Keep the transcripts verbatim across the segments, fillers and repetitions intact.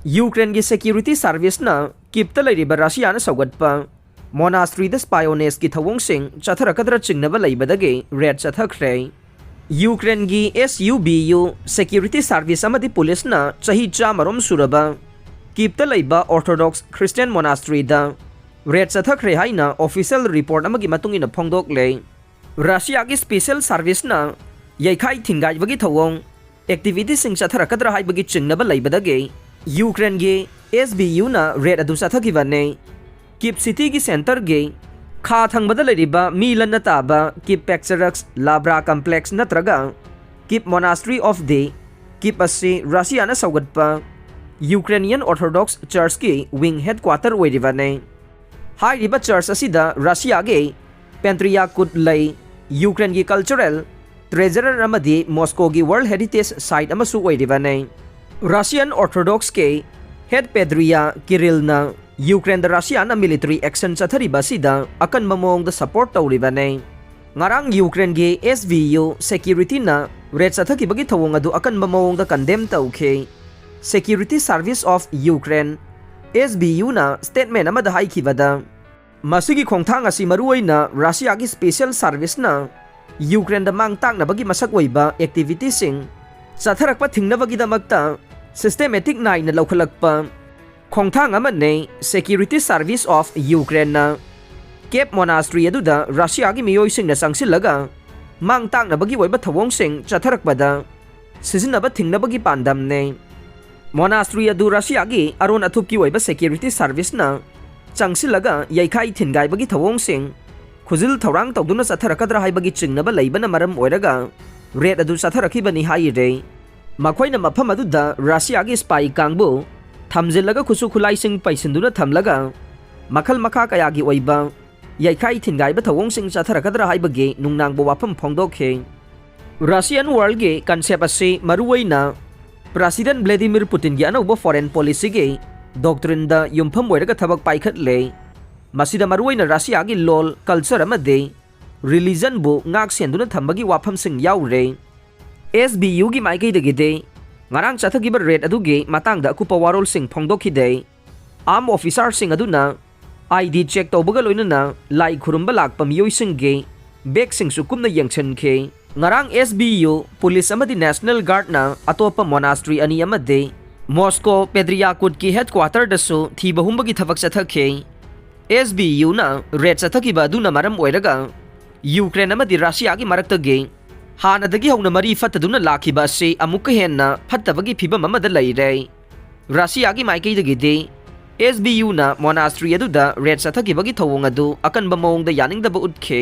ꯌꯨꯀ꯭ꯔꯦꯟꯒꯤ ꯁꯦꯀ꯭ꯌꯨꯔꯤꯇꯤ ꯁꯥꯔꯚꯤꯁꯅ ꯀꯤꯞꯇ ꯂꯩꯔꯤꯕ ꯔꯁꯤꯌꯥꯅ ꯁꯧꯒꯠꯄ ꯃꯣꯅꯥꯁꯇ꯭ꯔꯤꯗ ꯁ꯭ꯄꯥꯏꯑꯣꯅꯦꯖꯀꯤ ꯊꯧꯑꯣꯡꯁꯤꯡ ꯆꯠꯊꯔꯛꯀꯗ꯭ꯔꯥ ꯆꯤꯡꯅꯕ ꯂꯩꯕꯗꯒꯤ ꯔꯦꯗ ꯆꯠꯊꯈ꯭ꯔꯦ꯫ ꯌꯨꯀ꯭ꯔꯦꯟꯒꯤ S U B U security service ꯑꯃꯗꯤ ꯄꯨꯂꯤꯁꯅ ꯆꯍꯤ ꯆꯥꯝꯃꯔꯣꯝ ꯁꯨꯔꯕ ꯀꯤꯞꯇ ꯂꯩꯕ ꯑꯣꯔꯊꯣꯗꯣꯛꯁ ꯈ꯭ꯔꯤꯁꯇꯤꯌꯥꯟ ꯃꯣꯅꯥꯁꯇ꯭ꯔꯤꯗ ꯔꯦꯗ ꯆꯠꯊꯈ꯭ꯔꯦ ꯍꯥꯏꯅ ꯑꯣꯐꯤꯁꯤꯌꯦꯜ ꯔꯤꯄꯣꯔꯠ ꯑꯃꯒꯤ ꯃꯇꯨꯡ ꯏꯟꯅ ꯐꯣꯡꯗꯣꯛꯂꯦ꯫ ꯔꯁꯤꯌꯥꯒꯤ ꯁ꯭ꯄꯦꯁꯤꯌꯦꯜ ꯁꯥꯔꯚꯤꯁꯅ ꯌꯩꯈꯥꯏ ꯊꯤꯡꯒꯥꯏꯕꯒꯤ ꯊꯧꯑꯣꯡ ꯑꯦꯛꯇꯤꯚꯤꯇꯤꯁꯤꯡ ꯆꯠꯊꯔꯛꯀꯗ꯭ꯔꯥ ꯍꯥꯏꯕꯒꯤ ꯆꯤꯡꯅꯕ ꯂꯩꯕꯗꯒꯤ ꯌꯨꯀ꯭ꯔꯦꯟꯒꯤ ꯑꯦꯁ ꯕꯤ ꯌꯨꯅ ꯔꯦꯗ ꯑꯗꯨ ꯆꯠꯊꯈꯤꯕꯅꯤ꯫ ꯀꯤꯞ ꯁꯤꯇꯤꯒꯤ ꯁꯦꯟꯇꯔꯒꯤ ꯈꯥ ꯊꯪꯕꯗ ꯂꯩꯔꯤꯕ ꯃꯤ ꯂꯟꯅ ꯇꯥꯕ ꯀꯤꯞ ꯄꯦꯛꯆꯔꯛꯁ ꯂꯥꯕ꯭ꯔꯥ ꯀꯝꯄ꯭ꯂꯦꯛꯁ ꯅꯠꯇ꯭ꯔꯒ keep monastery of the keep ꯑꯁꯤ ꯔꯁꯤꯌꯥꯅ ꯁꯧꯒꯠꯄ ꯌꯨꯀ꯭ꯔꯦꯅꯤꯌꯟ ꯑꯣꯔꯊꯣꯗꯣꯛꯁ ꯆꯔꯆꯀꯤ ꯋꯤꯡ ꯍꯦꯗꯀ꯭ꯋꯥꯇꯔ ꯑꯣꯏꯔꯤꯕꯅꯤ꯫ ꯍꯥꯏꯔꯤꯕ ꯆꯔꯆ ꯑꯁꯤꯗ ꯔꯁꯤꯌꯥꯒꯤ ꯄꯦꯟꯇ꯭ꯔꯤꯌꯥꯀꯨꯠ ꯂꯩ, ꯌꯨꯀ꯭ꯔꯦꯟꯒꯤ ꯀꯜꯆꯔꯦꯜ ꯇ꯭ꯔꯦꯖꯔꯔ ꯑꯃꯗꯤ ꯃꯣꯁꯀꯣꯒꯤ ꯋꯥꯔꯜꯗ ꯍꯦꯔꯤꯇꯦꯖ ꯁꯥꯏꯠ ꯑꯃꯁꯨ ꯑꯣꯏꯔꯤꯕꯅꯤ꯫ ꯔꯁꯤꯌꯟ ꯑꯣꯔꯊꯣꯗꯣꯛꯁꯀꯤ ꯍꯦꯗ ꯄꯦꯗ꯭ꯔꯤꯌꯥ ꯀꯤꯔꯤꯜꯅ ꯌꯨꯀ꯭ꯔꯦꯟꯗ ꯔꯁꯤꯌꯥꯅ ꯃꯤꯂꯤꯇꯔꯤ ꯑꯦꯛꯁꯟ ꯆꯠꯊꯔꯤꯕ ꯑꯁꯤꯗ ꯑꯀꯟꯕ ꯃꯑꯣꯡꯗ ꯁꯄꯣꯔꯠ ꯇꯧꯔꯤꯕꯅꯤ꯫ ꯉꯔꯥꯡ ꯌꯨꯀ꯭ꯔꯦꯟꯒꯤ ꯑꯦꯁ ꯕꯤ ꯌꯨ ꯁꯦꯀ꯭ꯌꯨꯔꯤꯇꯤꯅ ꯔꯦꯗ ꯆꯠꯊꯈꯤꯕꯒꯤ ꯊꯧꯑꯣꯡ ꯑꯗꯨ ꯑꯀꯟꯕ ꯃꯑꯣꯡꯗ ꯀꯟꯗꯦꯝ ꯇꯧꯈꯤ꯫ Security service of Ukraine, S B ꯌꯨꯅ ꯁ꯭ꯇꯦꯠꯃꯦꯟ ꯑꯃꯗ ꯍꯥꯏꯈꯤꯕꯗ, ꯃꯁꯤꯒꯤ ꯈꯣꯡꯊꯥꯡ ꯑꯁꯤ ꯃꯔꯨꯑꯣꯏꯅ ꯔꯁꯤꯌꯥꯒꯤ ꯁ꯭ꯄꯦꯁꯤꯌꯦꯜ ꯁꯥꯔꯚꯤꯁꯅ ꯌꯨꯀ꯭ꯔꯦꯟꯗ ꯃꯥꯡ ꯇꯥꯛꯅꯕꯒꯤ ꯃꯁꯛ ꯑꯣꯏꯕ ꯑꯦꯛꯇꯤꯚꯤꯇꯤꯁꯤꯡ ꯆꯠꯊꯔꯛꯄ ꯊꯤꯡꯅꯕꯒꯤꯗꯃꯛꯇ ꯁꯤꯁꯇꯦꯃꯦꯇꯤꯛ ꯅꯥꯏꯅ ꯂꯧꯈꯠꯂꯛꯄ ꯈꯣꯡꯊꯥꯡ ꯑꯃꯅꯤ꯫ ꯁꯦꯀ꯭ꯌꯨꯔꯤꯇꯤ ꯁꯥꯔꯚꯤꯁ ꯑꯣꯐ ꯌꯨꯀ꯭ꯔꯦꯟꯅ ꯀꯦꯞ ꯃꯣꯅꯥꯁꯇ꯭ꯔꯤ ꯑꯗꯨꯗ ꯔꯁꯤꯌꯥꯒꯤ ꯃꯤꯑꯣꯏꯁꯤꯡꯅ ꯆꯪꯁꯤꯜꯂꯒ ꯃꯥꯡ ꯇꯥꯛꯅꯕꯒꯤ ꯑꯣꯏꯕ ꯊꯧꯑꯣꯡꯁꯤꯡ ꯆꯠꯊꯔꯛꯄꯗ ꯁꯤꯖꯤꯟꯅꯕ ꯊꯤꯡꯅꯕꯒꯤ ꯄꯥꯟꯗꯝꯅꯤ꯫ ꯃꯣꯅꯥꯁꯇ꯭ꯔꯤ ꯑꯗꯨ ꯔꯁꯤꯌꯥꯒꯤ ꯑꯔꯣꯟ ꯑꯊꯨꯞꯀꯤ ꯑꯣꯏꯕ ꯁꯦꯀ꯭ꯌꯨꯔꯤꯇꯤ ꯁꯥꯔꯚꯤꯁꯅ ꯆꯪꯁꯤꯜꯂꯒ ꯌꯩꯈꯥꯏ ꯊꯤꯟꯒꯥꯏꯕꯒꯤ ꯊꯧꯑꯣꯡꯁꯤꯡ ꯈꯨꯖꯤꯜ ꯊꯧꯔꯥꯡ ꯇꯧꯗꯨꯅ ꯆꯠꯊꯔꯛꯀꯗ꯭ꯔꯥ ꯍꯥꯏꯕꯒꯤ ꯆꯤꯡꯅꯕ ꯂꯩꯕꯅ ꯃꯔꯝ ꯑꯣꯏꯔꯒ ꯔꯦꯗ ꯑꯗꯨ ꯆꯠꯊꯔꯛꯈꯤꯕꯅꯤ ꯍꯥꯏꯔꯦ꯫ ꯃꯈꯣꯏꯅ ꯃꯐꯝ ꯑꯗꯨꯗ ꯔꯁꯤꯌꯥꯒꯤ ꯁ꯭ꯄꯥꯏ ꯀꯥꯡꯕꯨ ꯊꯝꯖꯤꯜꯂꯒ ꯈꯨꯠꯁꯨ ꯈꯨꯠꯂꯥꯏꯁꯤꯡ ꯄꯩꯁꯤꯟꯗꯨꯅ ꯊꯝꯂꯒ ꯃꯈꯜ ꯃꯈꯥ ꯀꯌꯥꯒꯤ ꯑꯣꯏꯕ ꯌꯩꯈꯥꯏ ꯊꯤꯟꯒꯥꯏꯕ ꯊꯧꯑꯣꯡꯁꯤꯡ ꯆꯠꯊꯔꯛꯀꯗ꯭ꯔꯥ ꯍꯥꯏꯕꯒꯤ ꯅꯨꯡꯅꯥꯡꯕ ꯋꯥꯐꯝ ꯐꯣꯡꯗꯣꯛꯈꯤ꯫ ꯔꯁꯤꯌꯟ ꯋꯥꯔꯜꯒꯤ ꯀꯟꯁꯦꯞ ꯑꯁꯤ ꯃꯔꯨꯑꯣꯏꯅ ꯄ꯭ꯔꯁꯤꯗꯦꯟ ꯚ꯭ꯂꯦꯗꯤꯃꯤꯔ ꯄꯨꯇꯤꯟꯒꯤ ꯑꯅꯧꯕ ꯐꯣꯔꯦꯟ ꯄꯣꯂꯤꯁꯤꯒꯤ ꯗꯣꯛꯇ꯭ꯔꯤꯟꯗ ꯌꯨꯝꯐꯝ ꯑꯣꯏꯔꯒ ꯊꯕꯛ ꯄꯥꯏꯈꯠꯂꯦ꯫ ꯃꯁꯤꯗ ꯃꯔꯨꯑꯣꯏꯅ ꯔꯁꯤꯌꯥꯒꯤ ꯂꯣꯜ, ꯀꯜꯆꯔ ꯑꯃꯗꯤ ꯔꯤꯂꯤꯖꯟꯕꯨ ꯉꯥꯛ ꯁꯦꯟꯗꯨꯅ ꯊꯝꯕꯒꯤ ꯋꯥꯐꯝꯁꯤꯡ ꯌꯥꯎꯔꯦ꯫ ꯑꯦꯁ ꯕꯤ ꯌꯨꯒꯤ ꯃꯥꯏꯀꯩꯗꯒꯤꯗꯤ ꯉꯔꯥꯡ ꯆꯠꯊꯈꯤꯕ ꯔꯦꯗ ꯑꯗꯨꯒꯤ ꯃꯇꯥꯡꯗ ꯑꯀꯨꯞꯄ ꯋꯥꯔꯣꯜꯁꯤꯡ ꯐꯣꯡꯗꯣꯛꯈꯤꯗꯦ꯫ ꯑꯥꯔꯝ ꯑꯣꯐꯤꯁꯥꯔꯁꯤꯡ ꯑꯗꯨꯅ ꯑꯥꯏ ꯗꯤ ꯆꯦꯛ ꯇꯧꯕꯒ ꯂꯣꯏꯅꯅ ꯂꯥꯏ ꯈꯨꯔꯨꯝꯕ ꯂꯥꯛꯄ ꯃꯤꯑꯣꯏꯁꯤꯡꯒꯤ ꯕꯦꯒꯁꯤꯡꯁꯨ ꯀꯨꯞꯅ ꯌꯦꯡꯁꯤꯟꯈꯤ꯫ ꯉꯔꯥꯡ ꯑꯦꯁ ꯕꯤ ꯌꯨ ꯄꯨꯂꯤꯁ ꯑꯃꯗꯤ ꯅꯦꯁꯅꯦꯜ ꯒꯥꯔꯗꯅ ꯑꯇꯣꯞꯄ ꯃꯣꯅꯥꯁꯇ꯭ꯔꯤ ꯑꯅꯤ ꯑꯃꯗꯤ ꯃꯣꯁꯀꯣ ꯄꯦꯗ꯭ꯔꯤꯌꯥꯀꯨꯠꯀꯤ ꯍꯦꯗꯀ꯭ꯋꯥꯇꯔꯗꯁꯨ ꯊꯤꯕ ꯍꯨꯝꯕꯒꯤ ꯊꯕꯛ ꯆꯠꯊꯈꯤ꯫ ꯑꯦꯁ ꯕꯤ ꯌꯨꯅ ꯔꯦꯗ ꯆꯠꯊꯈꯤꯕ ꯑꯗꯨꯅ ꯃꯔꯝ ꯑꯣꯏꯔꯒ ꯌꯨꯀ꯭ꯔꯦꯟ ꯑꯃꯗꯤ ꯔꯁꯤꯌꯥꯒꯤ ꯃꯔꯛꯇꯒꯤ ꯍꯥꯟꯅꯗꯒꯤ ꯍꯧꯅ ꯃꯔꯤ ꯐꯠꯇꯗꯨꯅ ꯂꯥꯛꯈꯤꯕ ꯑꯁꯤ ꯑꯃꯨꯛꯀ ꯍꯦꯟꯅ ꯐꯠꯇꯕꯒꯤ ꯐꯤꯕꯝ ꯑꯃꯗ ꯂꯩꯔꯦ꯫ ꯔꯁꯤꯌꯥꯒꯤ ꯃꯥꯏꯀꯩꯗꯒꯤꯗꯤ ꯑꯦꯁ ꯕꯤ ꯌꯨꯅ ꯃꯣꯅꯥꯁꯇ꯭ꯔꯤ ꯑꯗꯨꯗ ꯔꯦꯗ ꯆꯠꯊꯈꯤꯕꯒꯤ ꯊꯧꯑꯣꯡ ꯑꯗꯨ ꯑꯀꯟꯕ ꯃꯑꯣꯡꯗ ꯌꯥꯅꯤꯡꯗꯕ ꯎꯠꯈꯤ꯫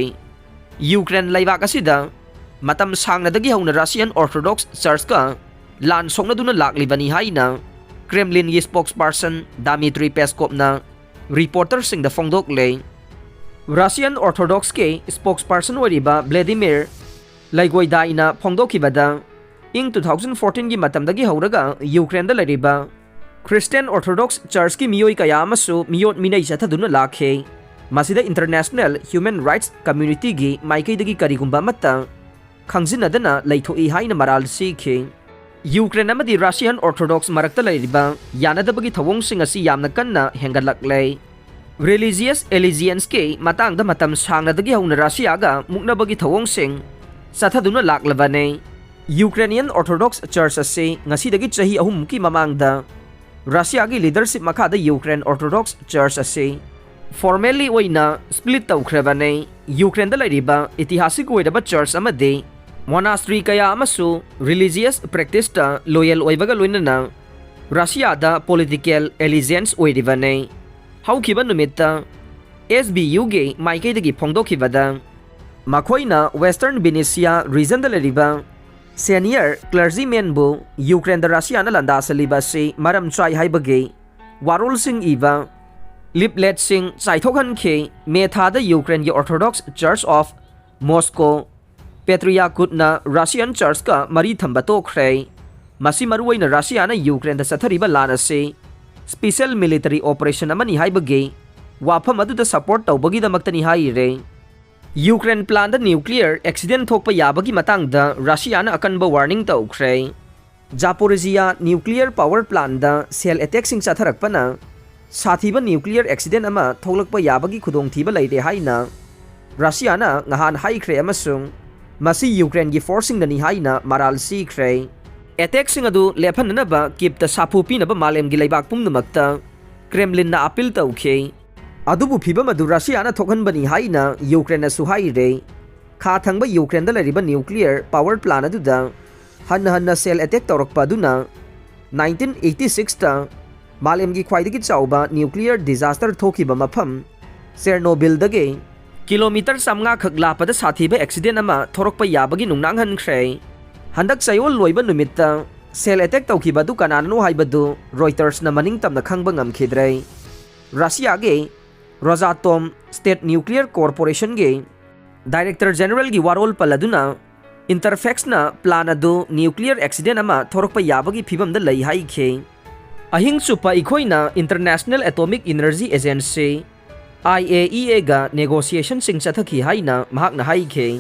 ꯌꯨꯀ꯭ꯔꯦꯟ ꯂꯩꯕꯥꯛ ꯑꯁꯤꯗ ꯃꯇꯝ ꯁꯥꯡꯅꯗꯒꯤ ꯍꯧꯅ ꯔꯁꯤꯌꯟ ꯑꯣꯔꯊꯣꯗꯣꯛꯁ ꯆꯔꯆꯀ ꯂꯥꯟ ꯁꯣꯛꯅꯗꯨꯅ ꯂꯥꯛꯂꯤꯕꯅꯤ ꯍꯥꯏꯅ ꯀ꯭ꯔꯦꯝꯂꯤꯟꯒꯤ ꯁ꯭ꯄꯣꯛꯁꯄꯥꯔꯁꯟ ꯗꯥꯃꯤꯇ꯭ꯔꯤ ꯄꯦꯁꯀꯣꯞꯅ ꯔꯤꯄꯣꯔꯇꯔꯁꯤꯡꯗ ꯐꯣꯡꯗꯣꯛꯂꯦ꯫ ꯔꯁꯤꯌꯟ ꯑꯣꯔꯊꯣꯗꯣꯛꯁꯀꯤ ꯁ꯭ꯄꯣꯛꯁꯄꯥꯔꯁꯟ ꯑꯣꯏꯔꯤꯕ ꯕ꯭ꯂꯦꯗꯤꯃꯤꯔ ꯂꯩꯒꯣꯏꯗꯥꯏꯅ ꯐꯣꯡꯗꯣꯛꯈꯤꯕꯗ, ꯏꯪ ꯇꯨ ꯊꯥꯎꯖꯟ ꯐꯣꯔꯇꯤꯟꯒꯤ ꯃꯇꯝꯗꯒꯤ ꯍꯧꯔꯒ ꯌꯨꯀ꯭ꯔꯦꯟꯗ ꯂꯩꯔꯤꯕ ꯈ꯭ꯔꯤꯁꯇꯤꯌꯟ ꯑꯣꯔꯊꯣꯗꯣꯛꯁ ꯆꯔꯆꯀꯤ ꯃꯤꯑꯣꯏ ꯀꯌꯥ ꯑꯃꯁꯨ ꯃꯤꯑꯣꯠ ꯃꯤꯅꯩ ꯆꯠꯊꯗꯨꯅ ꯂꯥꯛꯈꯤ꯫ ꯃꯁꯤꯗ ꯏꯟꯇꯔꯅꯦꯁꯅꯦꯜ ꯍ꯭ꯌꯨꯃꯦꯟ ꯔꯥꯏꯠꯁ ꯀꯝꯃ꯭ꯌꯨꯅꯤꯇꯤꯒꯤ ꯃꯥꯏꯀꯩꯗꯒꯤ ꯀꯔꯤꯒꯨꯝꯕ ꯑꯃꯠꯇ ꯈꯪꯖꯤꯟꯅꯗꯅ ꯂꯩꯊꯣꯛꯏ ꯍꯥꯏꯅ ꯃꯔꯥꯜ ꯁꯤꯈꯤ꯫ ꯌꯨꯀ꯭ꯔꯦꯟ ꯑꯃꯗꯤ ꯔꯁꯤꯌꯟ ꯑꯣꯔꯊꯣꯗꯣꯛꯁ ꯃꯔꯛꯇ ꯂꯩꯔꯤꯕ ꯌꯥꯅꯗꯕꯒꯤ ꯊꯧꯑꯣꯡꯁꯤꯡ ꯑꯁꯤ ꯌꯥꯝꯅ ꯀꯟꯅ ꯍꯦꯟꯒꯠꯂꯛꯂꯦ꯫ ꯔꯤꯂꯤꯖꯤꯌꯁ ꯑꯦꯂꯤꯖꯤꯌꯦꯟꯁꯀꯤ ꯃꯇꯥꯡꯗ ꯃꯇꯝ ꯁꯥꯡꯅꯗꯒꯤ ꯍꯧꯅ ꯔꯁꯤꯌꯥꯒ ꯃꯨꯛꯅꯕꯒꯤ ꯊꯧꯑꯣꯡꯁꯤꯡ ꯆꯠꯊꯗꯨꯅ ꯂꯥꯛꯂꯕꯅꯤ꯫ ꯌꯨꯀ꯭ꯔꯦꯅꯤꯌꯟ ꯑꯣꯔꯊꯣꯗꯣꯛꯁ ꯆꯔꯆ ꯑꯁꯤ ꯉꯁꯤꯗꯒꯤ ꯆꯍꯤ ꯑꯍꯨꯝꯃꯨꯛꯀꯤ ꯃꯃꯥꯡꯗ ꯔꯁꯤꯌꯥꯒꯤ ꯂꯤꯗꯔꯁꯤꯞ ꯃꯈꯥꯗ ꯌꯨꯀ꯭ꯔꯦꯟ ꯑꯣꯔꯊꯣꯗꯣꯛꯁ ꯆꯔꯆ ꯑꯁꯤ ꯐꯣꯔꯃꯦꯜꯂꯤ ꯑꯣꯏꯅ ꯁ꯭ꯄ꯭ꯂꯤꯠ ꯇꯧꯈ꯭ꯔꯕꯅꯤ꯫ ꯌꯨꯀ꯭ꯔꯦꯟꯗ ꯂꯩꯔꯤꯕ ꯏꯇꯤꯍꯥꯁꯤꯛ ꯑꯣꯏꯔꯕ ꯆꯔꯆ ꯑꯃꯗꯤ ꯃꯣꯅꯥꯁꯇ꯭ꯔꯤ ꯀꯌꯥ ꯑꯃꯁꯨ ꯔꯤꯂꯤꯖꯤꯌꯁ ꯄ꯭ꯔꯦꯛꯇꯤꯁꯇ ꯂꯣꯌꯦꯜ ꯑꯣꯏꯕꯒ ꯂꯣꯏꯅꯅ ꯔꯁꯤꯌꯥꯗ ꯄꯣꯂꯤꯇꯤꯀꯦꯜ ꯑꯦꯂꯤꯖꯦꯟꯁ ꯑꯣꯏꯔꯤꯕꯅꯤ꯫ ꯍꯧꯈꯤꯕ ꯅꯨꯃꯤꯠꯇ ꯑꯦꯁ ꯕꯤ ꯌꯨꯒꯤ ꯃꯥꯏꯀꯩꯗꯒꯤ ꯐꯣꯡꯗꯣꯛꯈꯤꯕꯗ, ꯃꯈꯣꯏꯅ ꯋꯦꯁꯇꯔꯟ ꯕꯤꯅꯤꯁꯤꯌꯥ ꯔꯤꯖꯟꯗ ꯂꯩꯔꯤꯕ ꯁꯦꯅꯤꯌꯔ ꯀ꯭ꯂꯔꯖꯤꯃꯦꯟꯕꯨ ꯌꯨꯀ꯭ꯔꯦꯟꯗ ꯔꯁꯤꯌꯥꯅ ꯂꯥꯟꯗꯥꯁꯤꯜꯂꯤꯕ ꯑꯁꯤ ꯃꯔꯝ ꯆꯥꯏ ꯍꯥꯏꯕꯒꯤ ꯋꯥꯔꯣꯜꯁꯤꯡ ꯏꯕ ꯂꯤꯞꯂꯦꯠꯁꯤꯡ ꯆꯥꯏꯊꯣꯛꯍꯟꯈꯤ꯫ ꯃꯦ ꯊꯥꯗ ꯌꯨꯀ꯭ꯔꯦꯟꯒꯤ orthodox church of Moscow ꯄꯦꯇ꯭ꯔꯤꯌꯥꯀꯨꯠꯅ Russian ꯆꯔꯆꯀ ꯃꯔꯤ ꯊꯝꯕ ꯇꯣꯛꯈ꯭ꯔꯦ꯫ ꯃꯁꯤ ꯃꯔꯨꯑꯣꯏꯅ ꯔꯁꯤꯌꯥꯅ ꯌꯨꯀ꯭ꯔꯦꯟꯗ ꯆꯠꯊꯔꯤꯕ ꯂꯥꯟ ꯑꯁꯤ ꯁ꯭ꯄꯤꯁꯦꯜ ꯃꯤꯂꯤꯇꯔꯤ ꯑꯣꯄꯔꯦꯁꯟ ꯑꯃꯅꯤ ꯍꯥꯏꯕꯒꯤ ꯋꯥꯐꯝ ꯑꯗꯨꯗ ꯁꯄꯣꯔꯠ ꯇꯧꯕꯒꯤꯗꯃꯛꯇꯅꯤ ꯍꯥꯏꯔꯦ꯫ ꯌꯨꯀ꯭ꯔꯦꯟ ꯄ꯭ꯂꯥꯟꯗ ꯅ꯭ꯌꯨꯀ꯭ꯂꯤꯌꯔ ꯑꯦꯛꯁꯤꯗꯦꯟ ꯊꯣꯛꯄ ꯌꯥꯕꯒꯤ ꯃꯇꯥꯡꯗ ꯔꯁꯤꯌꯥꯅ ꯑꯀꯟꯕ ꯋꯥꯔꯅꯤꯡ ꯇꯧꯈ꯭ꯔꯦ꯫ Zaporizhia nuclear power plantꯗ shell attackꯁꯤꯡ ꯆꯠꯊꯔꯛꯄꯅ ꯁꯥꯊꯤꯕ nuclear accident ꯑꯃ ꯊꯣꯛꯂꯛꯄ ꯌꯥꯕꯒꯤ ꯈꯨꯗꯣꯡꯊꯤꯕ ꯂꯩꯔꯦ ꯍꯥꯏꯅ ꯔꯁꯤꯌꯥꯅ ꯉꯍꯥꯟ ꯍꯥꯏꯈ꯭ꯔꯦ ꯑꯃꯁꯨꯡ ꯃꯁꯤ ꯌꯨꯀ꯭ꯔꯦꯟꯒꯤ forceꯁꯤꯡꯅꯅꯤ ꯍꯥꯏꯅ ꯃꯔꯥꯜ ꯁꯤꯈ꯭ꯔꯦ꯫ Attackꯁꯤꯡ ꯑꯗꯨ ꯂꯦꯞꯍꯟꯅꯅꯕ ꯀꯤꯞꯇ ꯁꯥꯐꯨ ꯄꯤꯅꯕ ꯃꯥꯂꯦꯝꯒꯤ ꯂꯩꯕꯥꯛ ꯄꯨꯝꯅꯃꯛꯇ ꯀ꯭ꯔꯦꯝꯂꯤꯟꯅ appeal ꯇꯧꯈꯤ꯫ ꯑꯗꯨꯕꯨ ꯐꯤꯚꯝ ꯑꯗꯨ ꯔꯁꯤꯌꯥꯅ ꯊꯣꯛꯍꯟꯕꯅꯤ ꯍꯥꯏꯅ ꯌꯨꯀ꯭ꯔꯦꯟꯅꯁꯨ ꯍꯥꯏꯔꯦ꯫ ꯈꯥ ꯊꯪꯕ ꯌꯨꯀ꯭ꯔꯦꯟꯗ ꯂꯩꯔꯤꯕ nuclear power plant ꯑꯗꯨꯗ ꯍꯟꯅ ꯍꯟꯅ shell attack ꯇꯧꯔꯛꯄ ꯑꯗꯨꯅ nineteen eighty sixꯇ ꯃꯥꯂꯦꯝꯒꯤ ꯈ꯭ꯋꯥꯏꯗꯒꯤ ꯆꯥꯎꯕ nuclear disaster ꯊꯣꯛꯈꯤꯕ ꯃꯐꯝ ꯆꯦꯔꯅꯣꯕꯤꯜꯗꯒꯤ ꯀꯤꯂꯣꯃꯤꯇꯔ ꯆꯥꯃꯉꯥ ꯈꯛ ꯂꯥꯞꯄꯗ ꯁꯥꯊꯤꯕ accident ꯑꯃ ꯊꯣꯔꯛꯄ ꯌꯥꯕꯒꯤ ꯅꯨꯡꯅꯥꯡꯍꯟꯈ꯭ꯔꯦ꯫ ꯍꯟꯗꯛ ꯆꯌꯣꯜ ꯂꯣꯏꯕ ꯅꯨꯃꯤꯠꯇ shell attack ꯇꯧꯈꯤꯕ ꯑꯗꯨ ꯀꯅꯥꯅꯅꯣ ꯍꯥꯏꯕꯗꯨ Reutersꯅ ꯃꯅꯤꯡ ꯇꯝꯅ ꯈꯪꯕ ꯉꯝꯈꯤꯗ꯭ꯔꯦ꯫ ꯔꯁꯤꯌꯥꯒꯤ Rosatom State Nuclear Corporationꯒꯤ Director Generalꯒꯤ ꯋꯥꯔꯣꯜ ꯄꯜꯂꯗꯨꯅ Interfaxꯅ plant ꯑꯗꯨ nuclear accident ꯑꯃ ꯊꯣꯔꯛꯄ ꯌꯥꯕꯒꯤ ꯐꯤꯚꯝꯗ ꯂꯩ ꯍꯥꯏꯈꯤ꯫ ꯑꯍꯤꯡ ꯆꯨꯞꯄ ꯑꯩꯈꯣꯏꯅ International Atomic Energy Agency, IAEAꯒ negotiationꯁꯤꯡ ꯆꯠꯊꯈꯤ ꯍꯥꯏꯅ ꯃꯍꯥꯛꯅ ꯍꯥꯏꯈꯤ꯫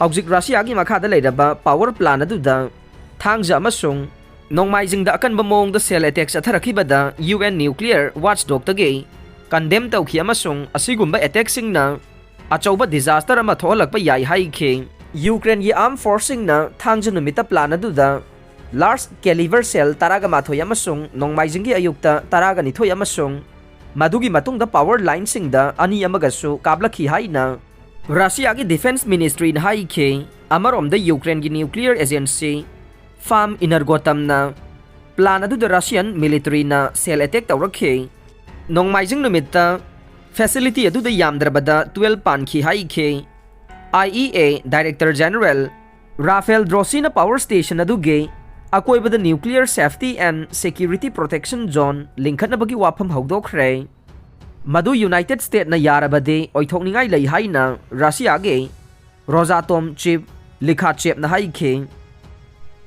ꯍꯧꯖꯤꯛ ꯔꯁꯤꯌꯥꯒꯤ ꯃꯈꯥꯗ ꯂꯩꯔꯕ power plant ꯑꯗꯨꯗ ꯊꯥꯡꯖ ꯑꯃꯁꯨꯡ ꯅꯣꯡꯃꯥꯏꯖꯤꯡꯗ ꯑꯀꯟꯕ ꯃꯑꯣꯡꯗ shell attack ꯆꯠꯊꯔꯛꯈꯤꯕꯗ UN nuclear watchdogꯇꯒꯤ condemn ꯇꯧꯈꯤ ꯑꯃꯁꯨꯡ ꯑꯁꯤꯒꯨꯝꯕ attackꯁꯤꯡꯅ ꯑꯆꯧꯕ disaster ꯑꯃ ꯊꯣꯛꯍꯜꯂꯛꯄ ꯌꯥꯏ ꯍꯥꯏꯈꯤ꯫ ꯌꯨꯀ꯭ꯔꯦꯟꯒꯤ armed forceꯁꯤꯡꯅ ꯊꯥꯡꯖ ꯅꯨꯃꯤꯠꯇ plant ꯑꯗꯨꯗ large caliber shell ꯇꯔꯥꯒ ꯃꯥꯊꯣꯏ ꯑꯃꯁꯨꯡ ꯅꯣꯡꯃꯥꯏꯖꯤꯡꯒꯤ ꯑꯌꯨꯛꯇ ꯇꯔꯥꯒ ꯅꯤꯊꯣꯏ ꯑꯃꯁꯨꯡ ꯃꯗꯨꯒꯤ ꯃꯇꯨꯡꯗ power lineꯁꯤꯡꯗ ꯑꯅꯤ ꯑꯃꯒꯁꯨ ꯀꯥꯞꯂꯛꯈꯤ ꯍꯥꯏꯅ ꯔꯁꯤꯌꯥꯒꯤ Defence Ministryꯅ ꯍꯥꯏꯈꯤ꯫ ꯑꯃꯔꯣꯝꯗ ꯌꯨꯀ꯭ꯔꯦꯟꯒꯤ nuclear agency Fam Energoatomꯅ plant ꯑꯗꯨꯗ Russian militaryꯅ shell attack ꯇꯧꯔꯛꯈꯤ꯫ ꯅꯣꯡꯃꯥꯏꯖꯤꯡ ꯅꯨꯃꯤꯠꯇ facility ꯑꯗꯨꯗ ꯌꯥꯝꯗ꯭ꯔꯕꯗ twelve ꯄꯥꯟꯈꯤ ꯍꯥꯏꯈꯤ꯫ IEA Director General Rafael Grossi ꯅ power station ꯑꯗꯨꯒꯤ ꯑꯀꯣꯏꯕꯗ nuclear safety and security protection zone ꯂꯤꯡꯈꯠꯅꯕꯒꯤ ꯋꯥꯐꯝ ꯍꯧꯗꯣꯛꯈ꯭ꯔꯦ꯫ ꯃꯗꯨ United Statesꯅ ꯌꯥꯔꯕꯗꯤ ꯑꯣꯏꯊꯣꯛꯅꯤꯡꯉꯥꯏ ꯂꯩ ꯍꯥꯏꯅ ꯔꯁꯤꯌꯥꯒꯤ Rosatom chief Likhachevꯅ ꯍꯥꯏꯈꯤ꯫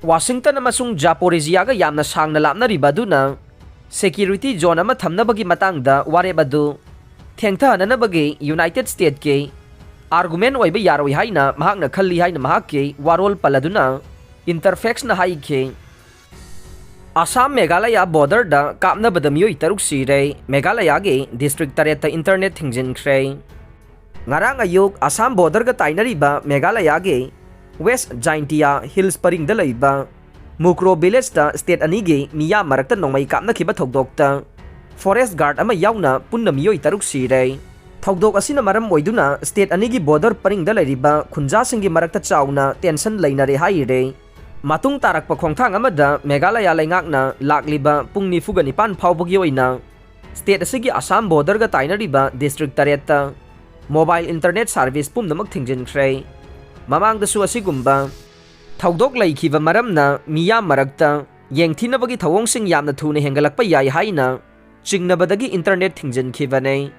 ꯋꯥꯁꯤꯡꯇꯟ ꯑꯃꯁꯨꯡ ꯖꯥꯄꯣꯔꯤꯖꯤꯌꯥꯒ ꯌꯥꯝꯅ ꯁꯥꯡꯅ ꯂꯥꯞꯅꯔꯤꯕ ꯑꯗꯨꯅ security zone ꯑꯃ ꯊꯝꯅꯕꯒꯤ ꯃꯇꯥꯡꯗ ꯋꯥꯔꯦꯞ ꯑꯗꯨ ꯊꯦꯡꯊꯍꯟꯅꯅꯕꯒꯤ United Statesꯀꯤ argument ꯑꯣꯏꯕ ꯌꯥꯔꯣꯏ ꯍꯥꯏꯅ ꯃꯍꯥꯛꯅ ꯈꯜꯂꯤ ꯍꯥꯏꯅ ꯃꯍꯥꯛꯀꯤ ꯋꯥꯔꯣꯜ ꯄꯜꯂꯗꯨꯅ Interfaxꯅ ꯍꯥꯏꯈꯤ꯫ ꯑꯁꯥꯝ ꯃꯦꯘꯥꯂꯌꯥ ꯕꯣꯔꯗꯔꯗ ꯀꯥꯞꯅꯕꯗ ꯃꯤꯑꯣꯏ ꯇꯔꯨꯛ ꯁꯤꯔꯦ꯫ ꯃꯦꯘꯥꯂꯌꯥꯒꯤ ꯗꯤꯁꯇ꯭ꯔꯤꯛ ꯇꯔꯦꯠꯇ ꯏꯟꯇꯔꯅꯦꯠ ꯊꯤꯡꯖꯤꯟꯈ꯭ꯔꯦ꯫ ꯉꯔꯥꯡ ꯑꯌꯨꯛ ꯑꯁꯥꯝ ꯕꯣꯔꯗꯔꯒ ꯇꯥꯏꯅꯔꯤꯕ ꯃꯦꯘꯥꯂꯌꯥꯒꯤ ꯋꯦꯁ ꯖꯥꯏꯟꯇꯤꯌꯥ ꯍꯤꯜꯁ ꯄꯔꯤꯡꯗ ꯂꯩꯕ ꯃꯨꯀ꯭ꯔꯣ ꯚꯤꯂꯦꯖꯇ ꯁ꯭ꯇꯦꯠ ꯑꯅꯤꯒꯤ ꯃꯤꯌꯥꯝ ꯃꯔꯛꯇ ꯅꯣꯡꯃꯩ ꯀꯥꯞꯅꯈꯤꯕ ꯊꯧꯗꯣꯛꯇ ꯐꯣꯔꯦꯁ꯭ꯠ ꯒꯥꯔꯗ ꯑꯃ ꯌꯥꯎꯅ ꯄꯨꯟꯅ ꯃꯤꯑꯣꯏ ꯇꯔꯨꯛ ꯁꯤꯔꯦ꯫ ꯊꯧꯗꯣꯛ ꯑꯁꯤꯅ ꯃꯔꯝ ꯑꯣꯏꯗꯨꯅ ꯁ꯭ꯇꯦꯠ ꯑꯅꯤꯒꯤ ꯕꯣꯔꯗꯔ ꯄꯔꯤꯡꯗ ꯂꯩꯔꯤꯕ ꯈꯨꯟꯖꯥꯁꯤꯡꯒꯤ ꯃꯔꯛꯇ ꯆꯥꯎꯅ ꯇꯦꯟꯁꯟ ꯂꯩꯅꯔꯦ ꯍꯥꯏꯔꯦ꯫ ꯃꯇꯨꯡ ꯇꯥꯔꯛꯄ ꯈꯣꯡꯊꯥꯡ ꯑꯃꯗ ꯃꯦꯘꯥꯂꯌꯥ ꯂꯩꯉꯥꯛꯅ ꯂꯥꯛꯂꯤꯕ ꯄꯨꯡ ꯅꯤꯐꯨꯒ ꯅꯤꯄꯥꯟ ꯐꯥꯎꯕꯒꯤ ꯑꯣꯏꯅ ꯁ꯭ꯇꯦꯠ ꯑꯁꯤꯒꯤ ꯑꯁꯥꯝ ꯕꯣꯔꯗꯔꯒ ꯇꯥꯏꯅꯔꯤꯕ ꯗꯤꯁꯇ꯭ꯔꯤꯛ ꯇꯔꯦꯠꯇ ꯃꯣꯕꯥꯏꯜ ꯏꯟꯇꯔꯅꯦꯠ ꯁꯥꯔꯚꯤꯁ ꯄꯨꯝꯅꯃꯛ ꯊꯤꯡꯖꯤꯟꯈ꯭ꯔꯦ꯫ ꯃꯃꯥꯡꯗꯁꯨ ꯑꯁꯤꯒꯨꯝꯕ ꯊꯧꯗꯣꯛ ꯂꯩꯈꯤꯕ ꯃꯔꯝꯅ ꯃꯤꯌꯥꯝ ꯃꯔꯛꯇ ꯌꯦꯡꯊꯤꯅꯕꯒꯤ ꯊꯧꯑꯣꯡꯁꯤꯡ ꯌꯥꯝꯅ ꯊꯨꯅ ꯍꯦꯟꯒꯠꯂꯛꯄ ꯌꯥꯏ ꯍꯥꯏꯅ ꯆꯤꯡꯅꯕꯗꯒꯤ ꯏꯟꯇꯔꯅꯦꯠ ꯊꯤꯡꯖꯤꯟꯈꯤꯕꯅꯤ꯫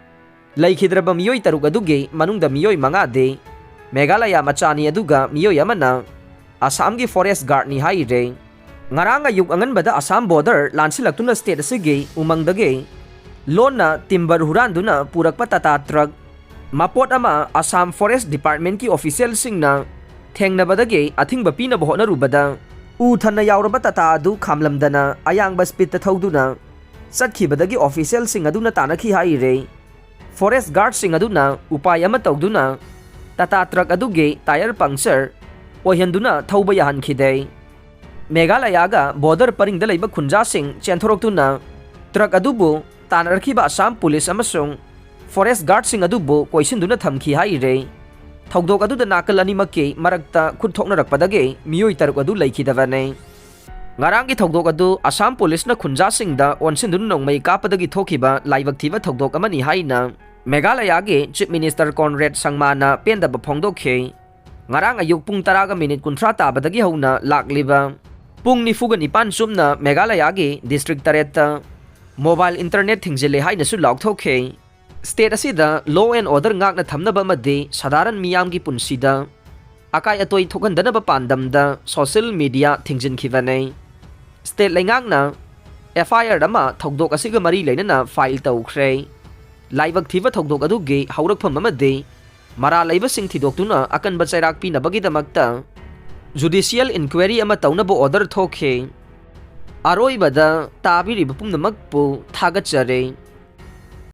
ꯂꯩꯈꯤꯗ꯭ꯔꯕ ꯃꯤꯑꯣꯏ ꯇꯔꯨꯛ ꯑꯗꯨꯒꯤ ꯃꯅꯨꯡꯗ ꯃꯤꯑꯣꯏ ꯃꯉꯥꯗꯤ ꯃꯦꯘꯥꯂꯌꯥ ꯃꯆꯥꯅꯤ, ꯑꯗꯨꯒ ꯃꯤꯑꯣꯏ ꯑꯃꯅ ꯑꯁꯥꯝꯒꯤ ꯐꯣꯔꯦꯁ꯭ꯠ ꯒꯥꯔꯗꯅꯤ ꯍꯥꯏꯔꯦ꯫ ꯉꯔꯥꯡ ꯑꯌꯨꯛ ꯑꯉꯟꯕꯗ ꯑꯁꯥꯝ ꯕꯣꯔꯗꯔ ꯂꯥꯟꯁꯤꯜꯂꯛꯇꯨꯅ ꯁ꯭ꯇꯦꯠ ꯑꯁꯤꯒꯤ ꯎꯃꯪꯗꯒꯤ ꯂꯣꯟꯅ ꯇꯤꯝꯕꯔ ꯍꯨꯔꯥꯟꯗꯨꯅ ꯄꯨꯔꯛꯄ ꯇꯥꯇꯥ ꯇ꯭ꯔꯛ ꯃꯄꯣꯠ ꯑꯃ ꯑꯁꯥꯝ ꯐꯣꯔꯦꯁ꯭ꯠ ꯗꯤꯄꯥꯔꯠꯃꯦꯟꯠꯀꯤ ꯑꯣꯐꯤꯁꯤꯌꯦꯜꯁꯤꯡꯅ ꯊꯦꯡꯅꯕꯗꯒꯤ ꯑꯊꯤꯡꯕ ꯄꯤꯅꯕ ꯍꯣꯠꯅꯔꯨꯕꯗ ꯎ ꯊꯟꯅ ꯌꯥꯎꯔꯕ ꯇꯥꯇꯥ ꯑꯗꯨ ꯈꯥꯝꯂꯝꯗꯅ ꯑꯌꯥꯡꯕ ꯁ꯭ꯄꯤꯗꯇ ꯊꯧꯗꯨꯅ ꯆꯠꯈꯤꯕꯗꯒꯤ ꯑꯣꯐꯤꯁꯤꯌꯦꯜꯁꯤꯡ ꯑꯗꯨꯅ ꯇꯥꯟꯅꯈꯤ ꯍꯥꯏꯔꯦ꯫ ꯐꯣꯔꯦꯁ꯭ꯠ ꯒꯥꯔꯗꯁꯤꯡ ꯑꯗꯨꯅ ꯎꯄꯥꯏ ꯑꯃ ꯇꯧꯗꯨꯅ ꯇꯥꯇꯥ ꯇ꯭ꯔꯛ ꯑꯗꯨꯒꯤ ꯇꯥꯌꯔ ꯄꯪꯆꯔ ꯑꯣꯏꯍꯟꯗꯨꯅ ꯊꯧꯕ ꯌꯥꯍꯟꯈꯤꯗꯦ꯫ ꯃꯦꯘꯥꯂꯌꯥꯒ ꯕꯣꯔꯗꯔ ꯄꯔꯤꯡꯗ ꯂꯩꯕ ꯈꯨꯟꯖꯥꯁꯤꯡ ꯆꯦꯟꯊꯣꯔꯛꯇꯨꯅ ꯇ꯭ꯔꯛ ꯑꯗꯨꯕꯨ ꯇꯥꯟꯅꯔꯛꯈꯤꯕ ꯑꯁꯥꯝ ꯄꯨꯂꯤꯁ ꯑꯃꯁꯨꯡ ꯐꯣꯔꯦꯁ꯭ꯠ ꯒꯥꯔꯗꯁꯤꯡ ꯑꯗꯨꯕꯨ ꯀꯣꯏꯁꯤꯟꯗꯨꯅ ꯊꯝꯈꯤ ꯍꯥꯏꯔꯦ꯫ ꯊꯧꯗꯣꯛ ꯑꯗꯨꯗ ꯅꯥꯀꯜ ꯑꯅꯤꯃꯛꯀꯤ ꯃꯔꯛꯇ ꯈꯨꯠ ꯊꯣꯛꯅꯔꯛꯄꯗꯒꯤ ꯃꯤꯑꯣꯏ ꯇꯔꯨꯛ ꯑꯗꯨ ꯂꯩꯈꯤꯗꯕꯅꯤ꯫ ꯉꯔꯥꯡꯒꯤ ꯊꯧꯗꯣꯛ ꯑꯗꯨ ꯑꯁꯥꯝ ꯄꯨꯂꯤꯁꯅ ꯈꯨꯟꯖꯥꯁꯤꯡꯗ ꯑꯣꯟꯁꯤꯟꯗꯨꯅ ꯅꯣꯡꯃꯩ ꯀꯥꯞꯄꯗꯒꯤ ꯊꯣꯛꯈꯤꯕ ꯂꯥꯏꯕꯛ ꯊꯤꯕ ꯊꯧꯗꯣꯛ ꯑꯃꯅꯤ ꯍꯥꯏꯅ ꯃꯦꯘꯥꯂꯌꯥꯒꯤ ꯆꯤꯐ ꯃꯤꯅꯤꯁꯇꯔ ꯀꯣꯟꯔꯦꯗ ꯁꯪꯃꯥꯅ ꯄꯦꯟꯗꯕ ꯐꯣꯡꯗꯣꯛꯈꯤ꯫ ꯉꯔꯥꯡ ꯑꯌꯨꯛ ꯄꯨꯡ ꯇꯔꯥꯒ ꯃꯤꯅꯤꯠ ꯀꯨꯟꯊ꯭ꯔꯥ ꯇꯥꯕꯗꯒꯤ ꯍꯧꯅ ꯂꯥꯛꯂꯤꯕ ꯄꯨꯡ ꯅꯤꯐꯨꯒ ꯅꯤꯄꯥꯟ ꯆꯨꯞꯅ ꯃꯦꯘꯥꯂꯌꯥꯒꯤ ꯗꯤꯁꯇ꯭ꯔꯤꯛ ꯇꯔꯦꯠꯇ ꯃꯣꯕꯥꯏꯜ ꯏꯟꯇꯔꯅꯦꯠ ꯊꯤꯡꯖꯤꯜꯂꯦ ꯍꯥꯏꯅꯁꯨ ꯂꯥꯎꯊꯣꯛꯈꯤ꯫ ꯁ꯭ꯇꯦꯠ ꯑꯁꯤꯗ law and order ꯉꯥꯛꯅ ꯊꯝꯅꯕ ꯑꯃꯗꯤ ꯁꯥꯙꯥꯔꯟ ꯃꯤꯌꯥꯝꯒꯤ ꯄꯨꯟꯁꯤꯗ ꯑꯀꯥꯏ ꯑꯇꯣꯏ ꯊꯣꯛꯍꯟꯗꯅꯕ ꯄꯥꯟꯗꯝꯗ ꯁꯣꯁꯤꯌꯦꯜ ꯃꯤꯗꯤꯌꯥ ꯊꯤꯡꯖꯤꯟꯈꯤꯕꯅꯤ꯫ ꯁ꯭ꯇꯦꯠ ꯂꯩꯉꯥꯛꯅ ꯑꯦꯐ ꯑꯥꯏ ꯑꯥꯔ ꯑꯃ ꯊꯧꯗꯣꯛ ꯑꯁꯤꯒ ꯃꯔꯤ ꯂꯩꯅꯅ ꯐꯥꯏꯜ ꯇꯧꯈ꯭ꯔꯦ꯫ ꯂꯥꯏꯕꯛ ꯊꯤꯕ ꯊꯧꯗꯣꯛ ꯑꯗꯨꯒꯤ ꯍꯧꯔꯛꯐꯝ ꯑꯃꯗꯤ ꯃꯔꯥꯜ ꯂꯩꯕꯁꯤꯡ ꯊꯤꯗꯣꯛꯇꯨꯅ ꯑꯀꯟꯕ ꯆꯩꯔꯥꯛ ꯄꯤꯅꯕꯒꯤꯗꯃꯛꯇ ꯖꯨꯗꯤꯁꯤꯌꯦꯜ ꯏꯟꯀ꯭ꯋꯥꯏꯔꯤ ꯑꯃ ꯇꯧꯅꯕ ꯑꯣꯔꯗꯔ ꯊꯣꯛꯈꯤ꯫ ꯑꯔꯣꯏꯕꯗ ꯇꯥꯕꯤꯔꯤꯕ ꯄꯨꯝꯅꯃꯛꯄꯨ ꯊꯥꯒꯠꯆꯔꯤ꯫